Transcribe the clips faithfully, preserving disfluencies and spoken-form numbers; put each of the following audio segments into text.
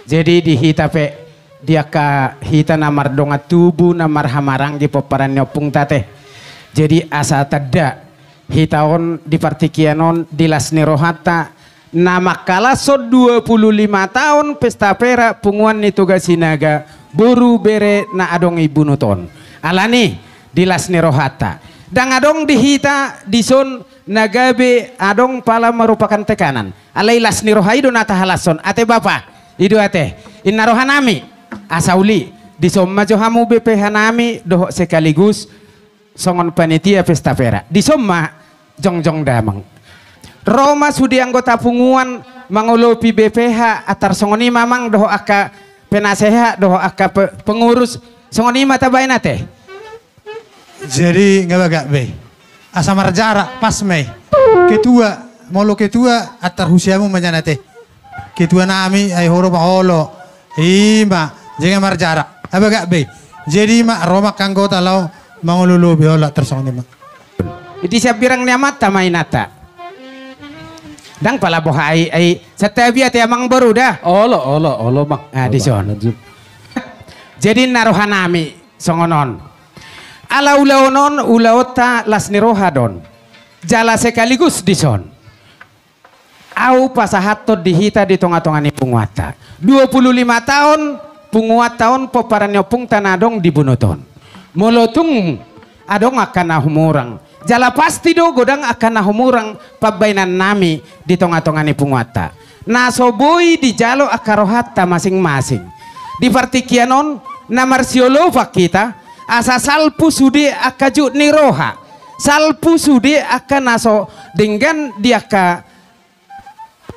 Jadi di hita pe, di angka hita na mardongan tubu, na marhahamaranggi pomparan ni ompungta ate. Jadi asa tanda hita on di partingkian on di las ni rohanta, na mangkalashon dua pulu lima taon pesta pera punguan ni Toga Sinaga, boru bere na adong di Bunut on. Alani di las ni rohanta, ndang adong di hita dison na gabe adong pala marupakan tekanan. Alai las ni roha i do na tahalashon ate bapa. I do ate, inna rohanami, asa uli, dison ma jo hamu B P H nami dohot sekaligus songon panitia pesta pera. Dison ma jongjong damang. Ro ma sude anggota punguan mangolopi B P H, antar songon i ma amang dohot angka penasehat dohot angka pe-, pengurus, songon i ma tabaen ate. Jadi nga bagak be. Asa marjarak, pas ma i. Ketua, molo ketua, antar husi hamu ma nian ate. Ketua nami, ai ho do mangolo. I ma, jadi nga marjarak. Nga bagak be. Jadi i ma, ro ma angka anggota laho mangololopi holan, antar songon i ma. Di sian birang ni amanta ma inanta. Ndang pala boha i, ai santabi ate amang boru da. Olo, olo, olo, Mang. Ah, dison. Lanjut. Jadi inna rohanami songon on. Ala ulaon on, ulaonta las ni roha do on. Jala sekaligus dison, ahu pasahathon di hita di tongatonga ni punguanta. Dua pulu lima taon punguanta on pomparan ni ompungta na adong di Bunut on. Molo tung adong angka na humurang, jala pasti do godang angka na humurang pambaenannami di tongatonga ni punguanta, na so boi dijalo angka rohanta masingmasing. Di partingkian on, na marsiolopan hita, asa salpu sude angka jut ni roha, salpu sude angka na so denggan di angka,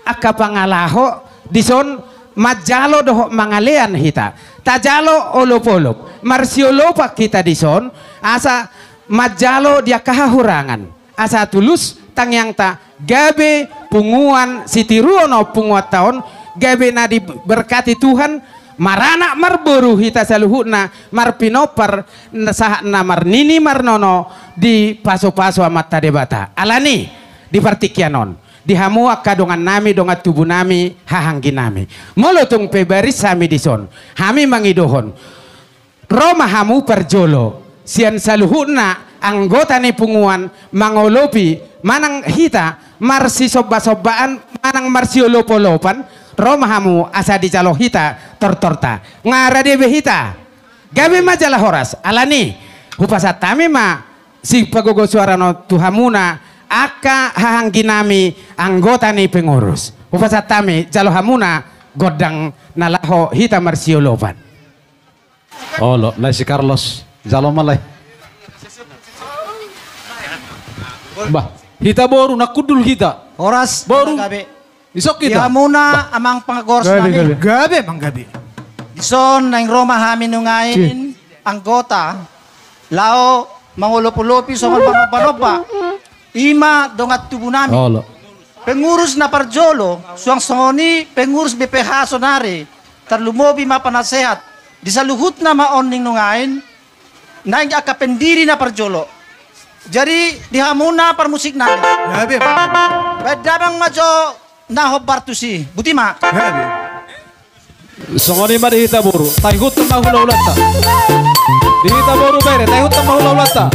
angka pangalaho, dison manjalo dohot mangalean hita. Tajalo olopolop, marsiolopan hita dison, asa manjalo di angka hahurangan. Asa tulus tangiangta, gabe punguan sitiruon on punguanta on, gabe na diberkati Tuhan, maranak marboru hita saluhutna, marpinompar, na sahat na marnini marnono dipasupasu Amanta Debata. Alani, di partingkian on, di hamu angka dongannami, dongan tubunami, hahangginami, molo tung pe baris hami dison, hami mangidohon, ro ma hamu parjolo, sian saluhutna anggota ni punguan mangolopi, manang hita marsisombasombaan, manang marsiolopolopan, ro ma hamu asa dijalo hita tortorta. Nga rade be hita? Gabe ma jala horas. Alani, hupasahat hami ma sipagogo suara on tu hamuna angka hahangginami anggota ni pengurus. Hupasahat hami, jalo hamuna gondang na laho hita marsiolopan. Olo, lae si Carlos. Jalo ma lae. Bah, hita boru, nangkundul hita. Horas, boru. Gabe. Dison hita. Di hamuna amang panggorsnami. Gabe, gabe. Gabe, amang, gabe. Dison naeng ro ma hami nuaeng, anggota, laho mangolopolopi songon manombanomba. I ma dongan tubunami. Olo. Pengurus na parjolo, suang songon i pengurus B P H saonari, tarlumobi ma panasehat. Di saluhutna ma on ning nuaeng, naeng angka pendiri na parjolo. Jadi, di hamuna parmusiknami. Gabe. Baen damang ma jo na hombar tusi. Boti ma. Gabe. Songon i ma di hita boru, taihuthon ma hulahulanta. Di hita boru bere, taihuthon ma hulahulanta.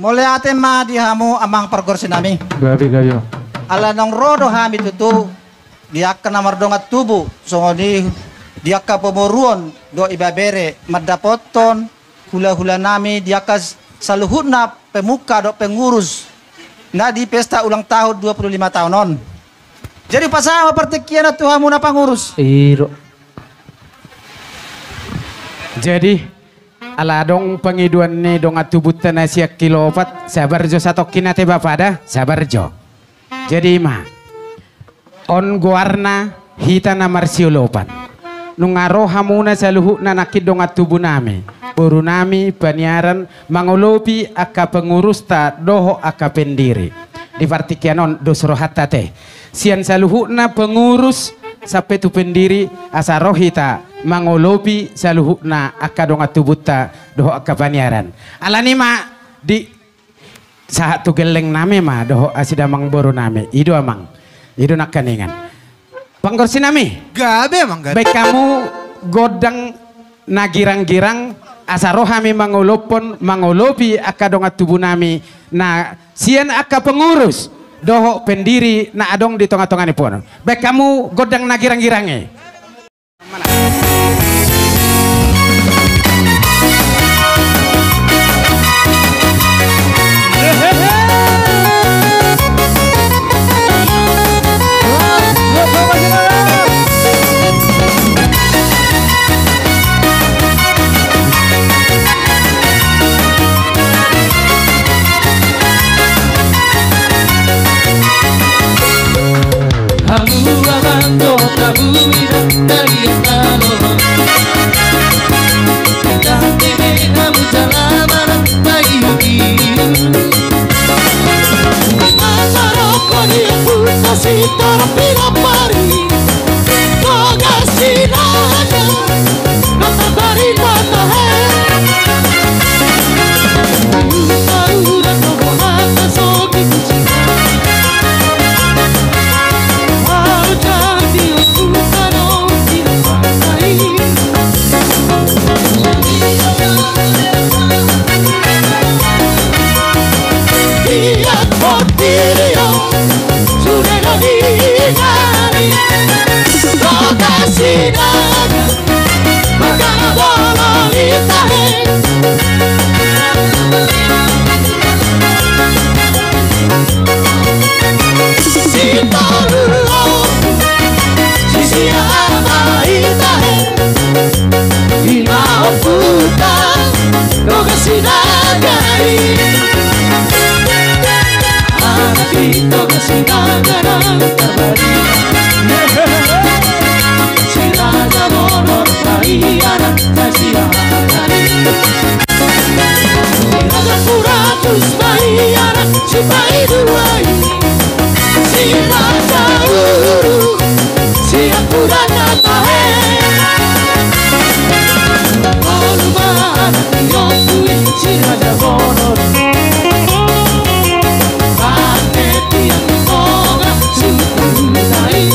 Mauliate ma di hamu amang pargonsi nami. Gabe, gabe. Ala naung ro do hami tutu di angka na mardongan tubu, songon i di angka pamoruon dohot ibebere, mandapothon hula-hula nami di angka saluhutna pemuka dohot pengurus na di pesta ulang tahun dua puluh lima taon on. Jadi pasahat ma partingkian on tu hamuna pangurus. I do. Jadi, ala adong pangidoan ni dongan tubunta na sian Kilopat, sabar jo satongkin ate bapa da, sabar jo. Jadi i ma, on goarna hita na marsiolopan. Nunga ro hamuna saluhutna nangkin dongan tubu nami, boru nami, paniaran, mangolopi angka pengurusta dohot angka pendiri. Di partingkian on dos rohanta ate. Sian saluhutna pengurus sampe tu pendiri, asa ro hita mangolopi saluhutna angka dongan tubunta dohot angka paniaran. Alani i ma di sahat tu gelleng nami ma dohot asi damang boru nami. I do amang. I do nangkaningan. Panggonsi nami. Gabe amang, gabe. Baen hamu gondang na girang-girang, asa ro hami mangolophon, mangolopi angka dongan tubu nami na sian angka pengurus dohot pendiri na adong di tonga-tonga ni puan on. Baen hamu gondang na girang-girang i. Hamu amang dohot hamu inang, tagiang tano. Tangke be hamu jala manang tagiu-giu. Mangaroko di ompunta Sitorop Pinampari, Toga Sinaga, Pinampari na tahe. Uda-uda tonggo hata sogi kucina. Au jadi ompunta do Pinampari. Ia portirio, sude do di nari. Toga Sinaga, mangkana bolon i tahe. Sitolu, sisian ma i tahe. I ma ompunta Toga Sinaga i. Anak ni Toga Sinaga na tabari. Si Raja Bonor paianak na si Raja i. Si Raja Puratus paianak si paidua i. Si Raja Uru si ampudan na tahe. Olo ma anak ni ompu i si Raja Bonor. Pande tiang ni Toga si Uta i.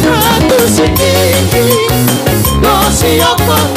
Ratu Sitinggi do si Ompung